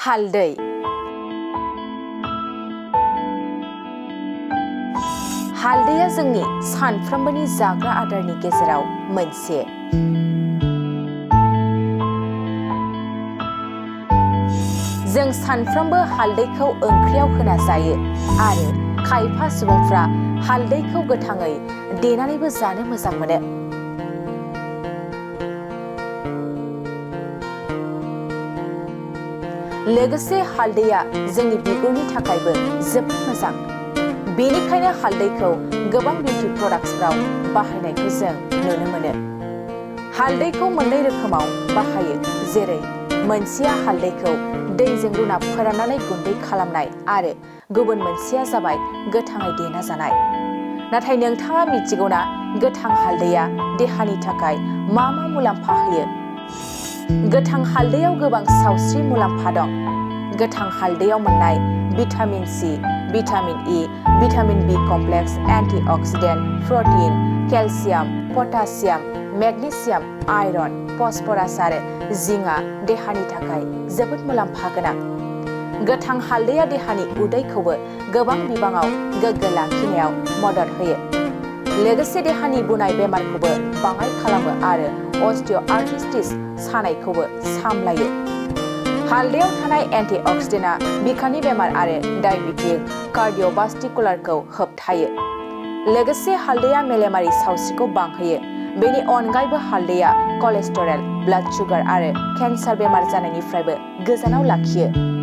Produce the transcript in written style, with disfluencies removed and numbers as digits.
हालदै हालदैया जोंनि सानफ्रोमबोनि जाग्रा आदारनि गेजेराव मोनसे। जों सानफ्रोमबो हालदैखौ ओंख्रियाव होना जायो आरो खायफा सुबुंफ्रा हालदैखौ गोथाङै देनानैबो जानो मोजां मोनो। लोगोसे हालदैया जोंनि बिगुरनि थाखायबो जोबोद मोजां। बेनिखायनो हालदैखौ गोबां बिउटि प्रडाक्ट्सफ्राव बाहायनायखौ जों नुनो मोनो। हालदैखौ मोननै रोखोमाव बाहायो, जेरै मोनसेया हालदैखौ दैजों रुना फोराननानै गुन्दै खालामनाय आरो गुबुन मोनसेया जाबाय गोथाङै देना जानाय। नाथाय नोंथाङा मिथिगौना गोथां हालदैया देहानि थाखाय मा मुलाम्फा होयो? गोथां हालदैयाव गोबां सावस्रि मुलाम्फा दं। गोथां हालदैयाव मोननाय vitamin C, vitamin E, vitamin B complex, antioxidant, protein, calcium, potassium, magnesium, iron, phosphorus आरो जिंकआ देहानि थाखाय जोबोद मुलाम्फा गोनां। गोथां हालदैया देहानि उदैखौबो गोबां बिबाङाव गोग्गो लाखिनायाव मदद होयो। लोगोसे देहानि बुनाय बेमारखौबो बाङाइ खालामो आरो अस्टिय'आर्थ्राइटिस सानायखौबो सामलायो। हालदैयाव थानाय एन्टिअक्सिडेन्टआ बिखानि बेमार आरो डायबेटिक कार्डिय'भास्कुलारखौ होबथायो। लोगोसे हालदैया मेलेमारि सावस्रिखौ बांहोयो। बेनि अनगायैबो हालदैया कलेस्टेरल, ब्लाड सुगार आरो केन्सार बेमार जानायनिफ्रायबो गोजानाव लाखियो।